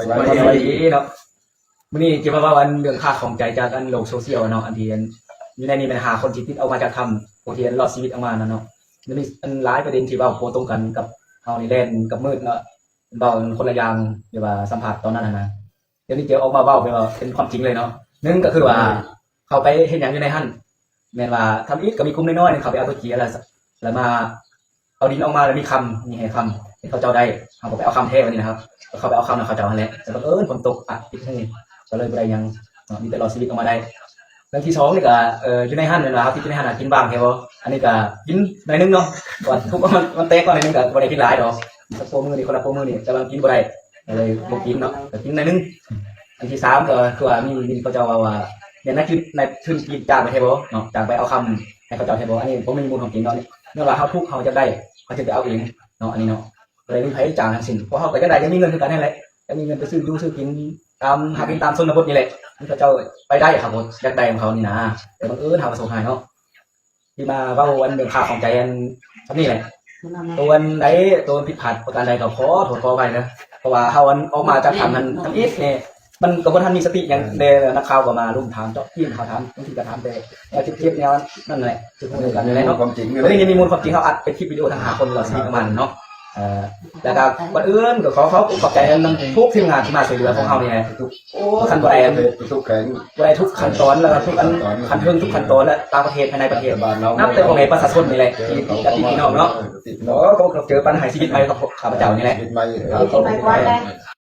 ສະບາຍດີເນາະ. ມື້ນີ້ຈະມາເວົ້າອັນເລື່ອງຄາຂອງໃຈຈາກອັນໂລກໂຊຊຽວເນາະ ອັນທີ່ອັນຢູ່ໃນນີ້ແມ່ນຫ້າຄົນທີ່ຕິດອອກມາຈາກຖ້ຳ ຜູ້ທີ່ອັນລອດຊີວິດອອກມານັ້ນເນາະ. ມັນມີອັນຫຼາຍປະເດັນທີ່ເວົ້າບໍ່ຕົງກັນກັບເຮົານີ້ ແລ່ນກັບມືດເນາະ ເວົ້າຄົນລະຢ່າງ ຫຼືວ່າສຳພາດຕອນນັ້ນຫັ້ນນະ. ດຽວນີ້ຈະອອກມາເວົ້າແບບວ່າເປັນຄວາມຈິງເລີຍເນາະ. ໜຶ່ງກໍຄືວ່າເຂົາໄປເຮັດຫຍັງຢູ່ໃນຫັ້ນ ແມ່ນວ່າທຳອິດກໍມີກຸ່ມນ້ອຍໆໜຶ່ງເຂົາໄປເອົາຕົວເຈຍ ແລ້ວ ແລ້ວມາເອົາດິນອອກມາ ແລ້ວມີຄຳ ມີໃຫ້ຄຳ ໃຫ້ເຂົາເຈົ້າໄດ້. ເຮົາກໍໄປເອົາຄຳແທ້ບັດນີ້ນະ ເຮົາເຂົ້າໄປເອົາຄຳນຳເຂົາເຈົ້າຫັ້ນແຫຼະ ແຕ່ບັງເອີນຝົນຕົກປະຕິດຫູ ກໍເລີຍບໍ່ໄດ້ຫຍັງເນາະ ມີແຕ່ລອດຊີວິດອອກມາໄດ້. ເລື່ອງທີສອງນີ້ກໍ ເອີ ຢູ່ໃນຫັ້ນແມ່ນວ່າເຮົາຕິດຢູ່ໃນຫັ້ນນະ ກິນບາງແທ້ບໍ່? ອັນນີ້ກໍກິນໜ້ອຍໜຶ່ງເນາະ ວ່າທຸກມັນ ມັນແຕກກ່ອນໜ້ອຍໜຶ່ງ ກໍບໍ່ໄດ້ກິນຫຼາຍດອກ ສັກໂປມືນີ້ ຄົນລະໂປມືນີ້ ແຕ່ວ່າກິນບໍ່ໄດ້ ກໍເລີຍບໍ່ກິນເນາະ ກໍກິນໜ້ອຍໜຶ່ງ. ອັນທີສາມກໍຄືວ່າມີຍິນເຂົາເຈົ້າເວົ້າວ່າ ແມ່ນນາຍທຶນ ນາຍທຶນຈີນຈ້າງໄປແທ້ບໍ່ເນາະ ຈ້າງໄປເອົາຄຳໃຫ້ເຂົາເຈົ້າແທ້ບໍ່? ອັນນີ້ບໍ່ມີມູນຄວາມຈິງເນາະ ຍ້ອນວ່າເຮົາທຸກເຮົາຢາກໄດ້ ເຮົາຈຶ່ງໄປເອົາເອງເນາະ ອັນນີ້ເນາະ ບໍ່ໄດ້ມີໃຜຈ້າງທັງສິ້ນ ພວກເຮົາກໍຢາກໄດ້ ຢາກມີເງິນຄືກັນຫັ້ນແຫຼະ ຢາກມີເງິນໄປຊື້ຢູ່ຊື້ກິນຕາມ ຫາກິນຕາມຊົນນະບົດນີ້ແຫຼະ ເຂົາເຈົ້າໄປໄດ້ ເຮົາກໍຢາກໄດ້ຂອງເຂົານີ້ນາ ແຕ່ບັງເອີນເຮົາກໍໂຊກຮ້າຍເນາະ. ທີ່ມາເວົ້າອັນເລື່ອງຄາຂອງໃຈອັນ ສ່ຳນີ້ແຫຼະ ໂຕອັນໃດ ໂຕຜິດພາດປະການໃດກໍຂໍໂທດຂໍອະໄພເດີ ເພາະວ່າເຮົາອັນອອກມາຈາກຖ້ຳຫັ້ນທຳອິດນີ້ ມັນກໍບໍ່ທັນມີສະຕິຫຍັງແດ່ ນັກຂ່າວກໍມາລຸມຖາມເຈາະຈີນ ເຂົາຖາມ ບາງທີກໍຖາມແຕ່ແນວເຈັບໆ ແນວນັ້ນແຫຼະ ຄືກັນນັ້ນແຫຼະເນາະ. ຄວາມຈິງ ມື້ນີ້ມີມູນຄວາມຈິງ ເຮົາອັດເປັນຄລິບວິດີໂອທັງຫ້າຄົນ ລອດຊີວິດປະມານເນາະ. ເອີ ແລ້ວກໍກ່ອນອື່ນກໍຂໍຂອບອົກຂອບໃຈນຳທຸກທີມງານທີ່ມາຊ່ວຍເຫຼືອພວກເຮົານີ້ແຫຼະ ໂອ້ ຄັນບໍ່ໄດ້ອັນ ທຸກແຂວງ ບໍ່ໄດ້ທຸກຂັ້ນຕອນ ແລ້ວກໍທຸກອັນ ຂັ້ນເທິງ ທຸກຂັ້ນຕອນ ແລະ ຕ່າງປະເທດ ພາຍໃນປະເທດ ນຳແຕ່ພໍ່ແມ່ປະຊາຊົນນີ້ແຫຼະ ທີ່ ທີ່ ທີ່ພີ່ນ້ອງເນາະ ເນາະ ກໍເຈີປັນໃຫ້ຊີວິດໃໝ່ກັບຂ້າພະເຈົ້ານີ້ແຫຼະ ຊີວິດໃໝ່ ເອີ ຂອບໃຈ.